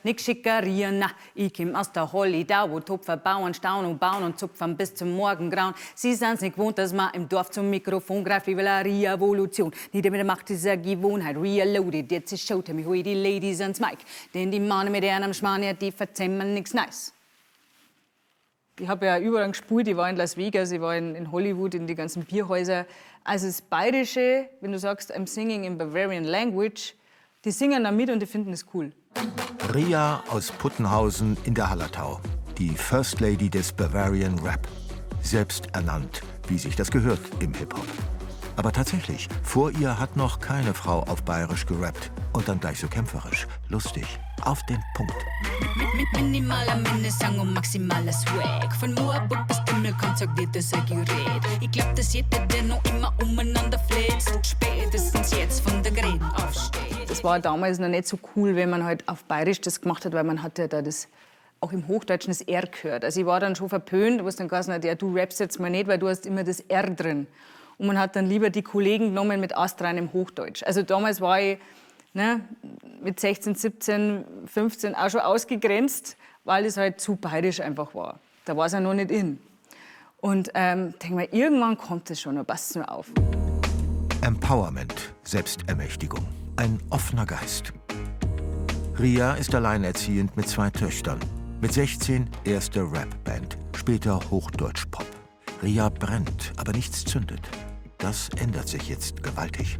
Nix Schickeria, na, ich komm aus der Holledau, wo topfer Bauern staunen und bauen und zupfen bis zum Morgengrauen. Sie sind's nicht gewohnt, dass man im Dorf zum Mikrofon greift, wie will eine Revolution. Nieder mit der Macht dieser Gewohnheit, reloaded, jetzt ist Showtime, ich hol die Ladies ans Mic. Denn die Männer mit ihrem Schmarrn, ja, die verzähmen nix Nice. Ich habe ja überall gespielt, ich war in Las Vegas, ich war in Hollywood, in die ganzen Bierhäuser. Also das Bayerische, wenn du sagst, I'm singing in Bavarian language, die singen da mit und die finden es cool. Ria aus Puttenhausen in der Hallertau, die First Lady des Bavarian Rap. Selbst ernannt, wie sich das gehört im Hip-Hop. Aber tatsächlich, vor ihr hat noch keine Frau auf Bayerisch gerappt. Und dann gleich so kämpferisch, lustig, auf den Punkt. Minimaler Minnesang und maximaler Swag. Von Moabit bis Timelkam zeigt dir das ein Gerät. Ich glaub, dass jeder, der noch immer umeinander flitzt, spätestens jetzt von der Gerät aufsteht. Das war damals noch nicht so cool, wenn man halt auf Bayerisch das gemacht hat, weil man hat ja da das auch im Hochdeutschen das R gehört. Also ich war dann schon verpönt, wo es dann geheißen hat, ja, du rappst jetzt mal nicht, weil du hast immer das R drin. Und man hat dann lieber die Kollegen genommen mit astreinem Hochdeutsch. Also damals war ich, ne, mit 16, 17, 15 auch schon ausgegrenzt, weil es halt zu bayerisch einfach war. Da war es ja noch nicht in. Und denke mir, irgendwann kommt es schon, da passt nur auf. Empowerment, Selbstermächtigung, ein offener Geist. Ria ist alleinerziehend mit zwei Töchtern. Mit 16 erste Rapband, später Hochdeutsch-Pop. Ria brennt, aber nichts zündet. Das ändert sich jetzt gewaltig.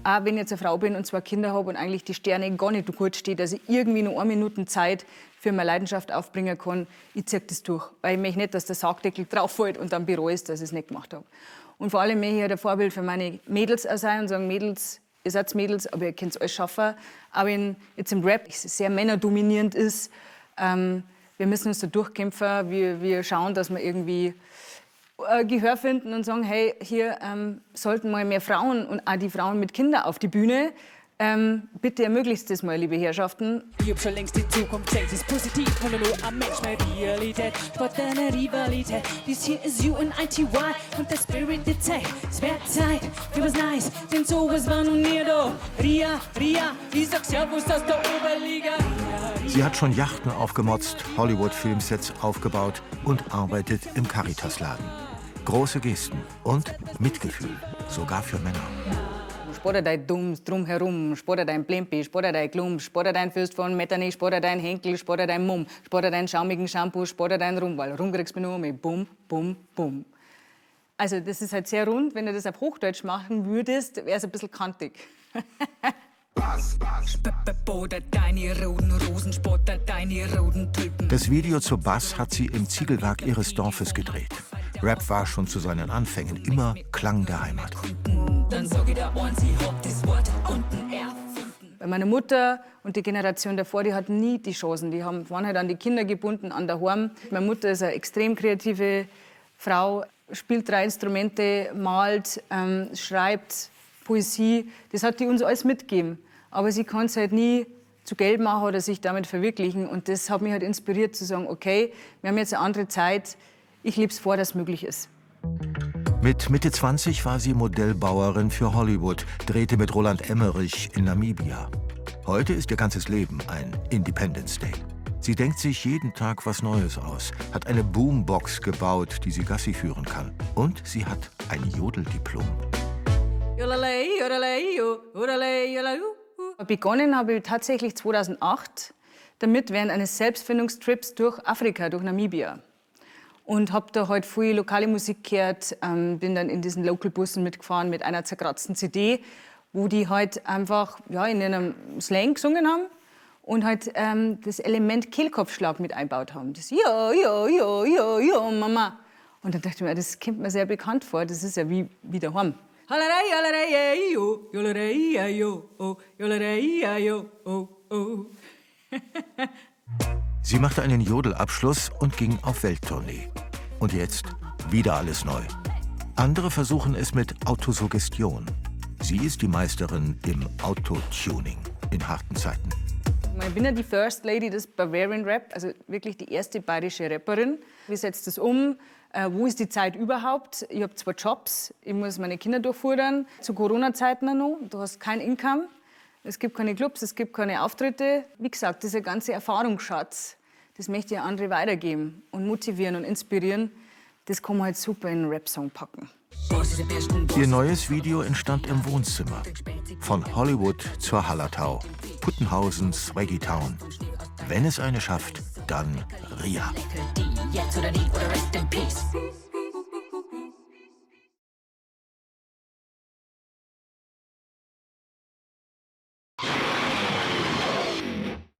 Auch wenn ich jetzt eine Frau bin und zwei Kinder habe und eigentlich die Sterne gar nicht gut steht, dass ich irgendwie nur eine Minute Zeit für meine Leidenschaft aufbringen kann, ich ziehe das durch. Weil ich möchte nicht, dass der Sargdeckel drauf fällt und dann bereue ich, dass ich es nicht gemacht habe. Und vor allem möchte ich halt ein Vorbild für meine Mädels auch sein und sagen, Mädels, ihr seid Mädels, aber ihr könnt alles schaffen. Auch wenn jetzt im Rap sehr männerdominierend ist, wir müssen uns da durchkämpfen, wir schauen, dass wir irgendwie Gehör finden und sagen, hey, hier sollten mal mehr Frauen und auch die Frauen mit Kindern auf die Bühne. Bitte ermöglicht das mal, liebe Herrschaften. Ich hab schon längst die Zukunft gesehen, sie ist positiv und nur am Mensch mit Realität. Sport deine Rivalität, dies hier ist UNITY und der Spirit der Zeit. Es wird Zeit für was Neues, denn sowas war noch nie da. Ria, Ria, ich sag Servus aus der Oberliga. Sie hat schon Yachten aufgemotzt, Hollywood-Filmsets aufgebaut und arbeitet im Caritasladen. Große Gesten und Mitgefühl, sogar für Männer. Spar dir dein Dumms drumherum, spar dir dein Plempi, spar dir dein Klump, spar dir dein Fürst von Metternich, spar dir dein Henkel, spar dir dein Mumm, spar dir deinen schaumigen Shampoo, spar dir dein Rum, weil rum kriegst du mich nur mit Bum, Bum, Bum. Also das ist halt sehr rund. Wenn du das auf Hochdeutsch machen würdest, wär's ein bisschen kantig. Deine roten Rosen, spar dir deine roten Tulpen. Das Video zu Bass hat sie im Ziegelwerk ihres Dorfes gedreht. Rap war schon zu seinen Anfängen immer Klang der Heimat. Dann sag ich dir eins, ich hab das Wort unten erfunden. Bei meiner Mutter und die Generation davor, die hatten nie die Chancen. Die waren halt an die Kinder gebunden, an der Heim. Meine Mutter ist eine extrem kreative Frau, spielt 3 Instrumente, malt, schreibt Poesie. Das hat die uns alles mitgegeben. Aber sie konnte es halt nie zu Geld machen oder sich damit verwirklichen. Und das hat mich halt inspiriert zu sagen, okay, wir haben jetzt eine andere Zeit, ich leb's vor, dass es möglich ist. Mit Mitte 20 war sie Modellbauerin für Hollywood, drehte mit Roland Emmerich in Namibia. Heute ist ihr ganzes Leben ein Independence Day. Sie denkt sich jeden Tag was Neues aus, hat eine Boombox gebaut, die sie Gassi führen kann. Und sie hat ein Jodeldiplom. Begonnen habe ich tatsächlich 2008 damit während eines Selbstfindungstrips durch Afrika, durch Namibia. Und hab da halt viel lokale Musik gehört, bin dann in diesen Local-Bussen mitgefahren mit einer zerkratzten CD, wo die halt einfach, ja, in einem Slang gesungen haben und halt das Element Kehlkopfschlag mit eingebaut haben. Das Jo, jo, jo, jo, jo, Mama. Und dann dachte ich mir, das kommt mir sehr bekannt vor, das ist ja wie daheim. Hollerei, hollerei, jo, hollerei, jo, oh, hollerei, jo, oh, oh. Sie machte einen Jodelabschluss und ging auf Welttournee. Und jetzt wieder alles neu. Andere versuchen es mit Autosuggestion. Sie ist die Meisterin im Autotuning in harten Zeiten. Ich bin ja die First Lady des Bavarian Rap, also wirklich die erste bayerische Rapperin. Wie setzt das um? Wo ist die Zeit überhaupt? Ich hab 2 Jobs, ich muss meine Kinder durchfuttern. Zu Corona-Zeiten noch, du hast kein Income. Es gibt keine Clubs, es gibt keine Auftritte. Wie gesagt, dieser ganze Erfahrungsschatz, das möchte ich andere weitergeben und motivieren und inspirieren. Das kann man halt super in einen Rap-Song packen. Ihr neues Video entstand im Wohnzimmer. Von Hollywood zur Hallertau. Puttenhausens Swaggy Town. Wenn es eine schafft, dann Ria. Jetzt oder nie oder rest in peace.